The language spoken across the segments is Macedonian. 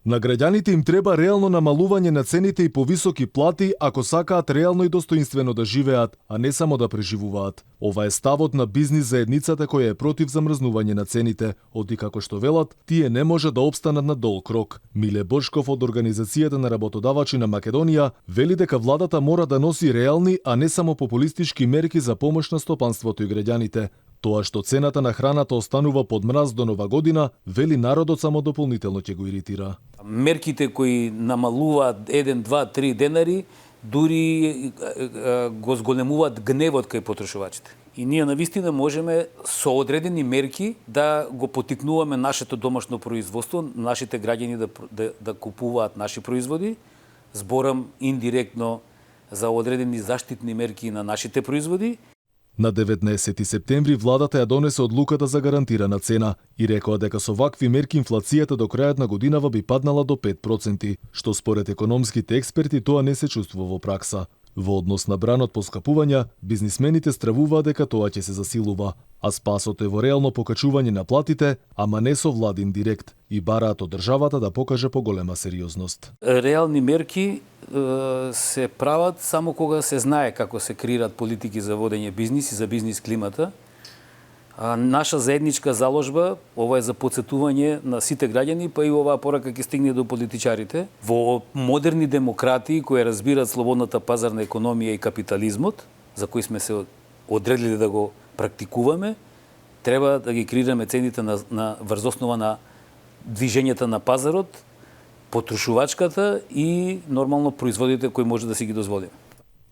На граѓаните им треба реално намалување на цените и повисоки плати ако сакаат реално и достоинствено да живеат, а не само да преживуваат. Ова е ставот на бизнис заедницата која е против замрзнување на цените, оти како што велат, тие не може да опстанат на долг рок. Миле Бошков од Организацијата на работодавачи на Македонија вели дека владата мора да носи реални, а не само популистички мерки за помош на стопанството и граѓаните. Тоа што цената на храната останува под мраз до Нова година, вели народот само дополнително ќе го иритира. Мерките кои намалуваат 1, 2, 3 денари, дури го зголемуваат гневот кај потрошувачите. И ние навистина можеме со одредени мерки да го потикнуваме нашето домашно производство, нашите граѓани да купуваат наши производи. Зборам индиректно за одредени заштитни мерки на нашите производи. На 19 септември владата ја донесе одлуката за гарантирана цена и рекоа дека со вакви мерки инфлацијата до крајот на годинава би паднала до 5%, што според економските експерти тоа не се чувствува во пракса. Во однос на бранот поскапувања, бизнисмените стравуваат дека тоа ќе се засилува, а спасот е во реално покачување на платите, ама не со владин директ, и бараат од државата да покаже поголема сериозност. Реални мерки се прават само кога се знае како се креираат политики за водење бизнис и за бизнис климата. Наша заедничка заложба, ова е за подсетување на сите граѓани, па и оваа порака ќе стигне до политичарите. Во модерни демократии кои разбираат слободната пазарна економија и капитализмот, за кои сме се одредили да го практикуваме, треба да ги креираме цените врз основа на движењата на пазарот, потрошувачката и нормално производите кои може да си ги дозволиме.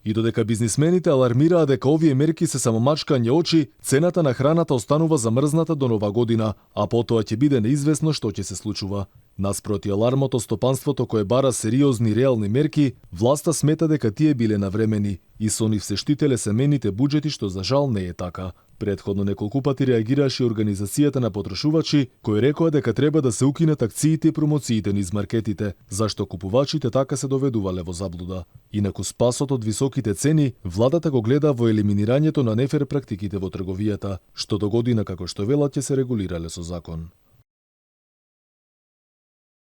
И додека бизнисмените алармираат дека овие мерки се само мачкање очи, цената на храната останува замрзната до Нова година, а потоа ќе биде неизвестно што ќе се случува. Наспроти алармото стопанството кое бара сериозни реални мерки, власта смета дека тие биле навремени и со нив се штителе семејните буџети, што за жал не е така. Претходно неколку пати реагираше Организацијата на потрошувачи, кои рекоа дека треба да се укинат акциите и промоциите низ маркетите, зашто купувачите така се доведувале во заблуда. Инаку спасот од високите цени, владата го гледа во елиминирањето на нефер практиките во трговијата, што до година, како што велат, ќе се регулирале со закон.